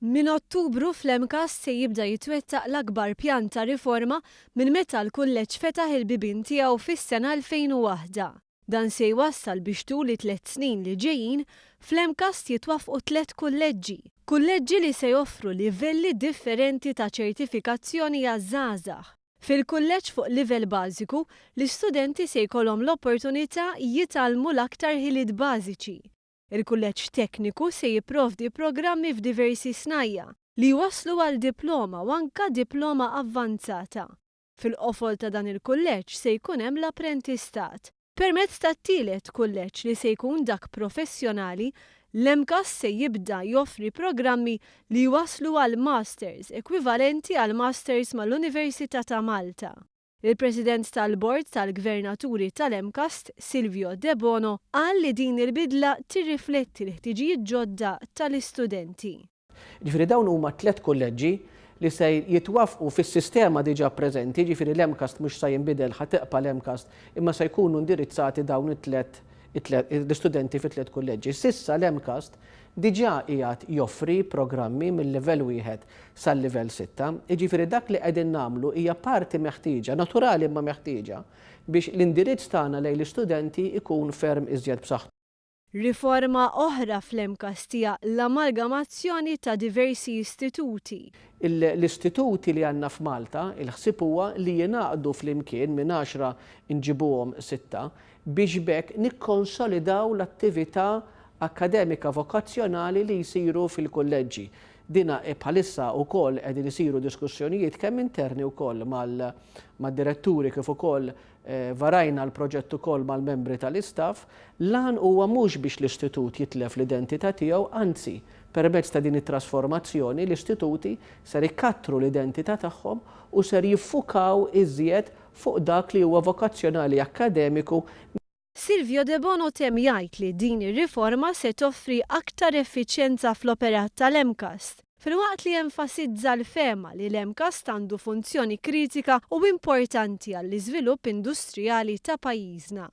Minn Ottubru fl-MCAST se jibda jitwettaq l-akbar pjan ta' riforma minn meta l-kulleġġ fetaħ il-bibien tiegħu fis-sena 2001. Dan se jwassal biex tul it-tliet snin li ġejjin fl-MCAST jitwaffqu tliet kulleġġi. Kulleġġi li se joffru livelli differenti ta' ċertifikazzjoni għaż-żgħażagħ. Fil-kulleġġ fuq livell bażiku, l-istudenti se jkollhom l-opportunità jitgħallmu l-aktar ħiliet bażiċi. Il-kulleġġ tekniku se jipprovdi programmi f'diversi snajja' li jwasslu għal diploma u anke diploma avvanzata. Fil-qofol ta' dan il-kulleġġ se jkun hemm l-apprentistat. Permezz tat-tielet kulleġġ li se jkun dak professjonali, l-MCAST se jibda joffri programmi li jwasslu għal masters ekwivalenti għal masters mal-Università ta' Malta. Il-President tal-Bord tal-Gvernaturi tal-MCAST, Silvio Debono, qal li din il-bidla tirrifletti l-ħtiġijiet ġodda tal-istudenti. Jiġifieri dawn huma tliet kulleġġi li se jitwaffqu fis-sistema diġà preżenti, jiġifieri l-MCAST mhux sa jinbidel, ħa tibqa' l-MCAST imma se jkunu indirizzati dawn it-tliet l-istudenti fi tliet kulleġġi. S'issa l-MCAST diġà qiegħed joffri programmi mil-livell wieħed sal-livell sitta, jiġifieri dak li qegħdin nagħmlu hija parti meħtieġa, naturali imma meħtieġa, biex l-indirizz tagħna lejn l-istudenti jkun ferm iżjed b'saħħtu. Riforma oħra fl-MCAST hija l-amalgamazzjoni ta' diversi istituti. L-istituti li għandna f'Malta, il-ħsieb huwa li jingħaqdu flimkien minn għaxra nġibuhom sitta, biex b'hekk nikkonsolidaw l-attività akkademika vokazzjonali li jsiru fil-kulleġġi. Dina bħalissa wkoll qegħdin isiru diskussjonijiet kemm interni wkoll mad-diretturi kif ukoll varajna l-proġett ukoll mal-membri tal-istaff. L-għan huwa mhux biex l-istitut jitlef l-identità tiegħu, anzi, permezz ta' din it-trasformazzjoni l-istituti ser ikattru l-identità tagħhom u ser jiffukaw iżjed fuq dak li huwa vokazzjonali akkademiku. Silvio Debono temm jgħid li din ir-riforma se toffri aktar effiċjenza fl-operat tal-MCAST, filwaqt li enfasizza l-fehma li l-MCAST għandu funzjoni kritika u importanti għall-iżvilupp industrijali ta' pajjiżna.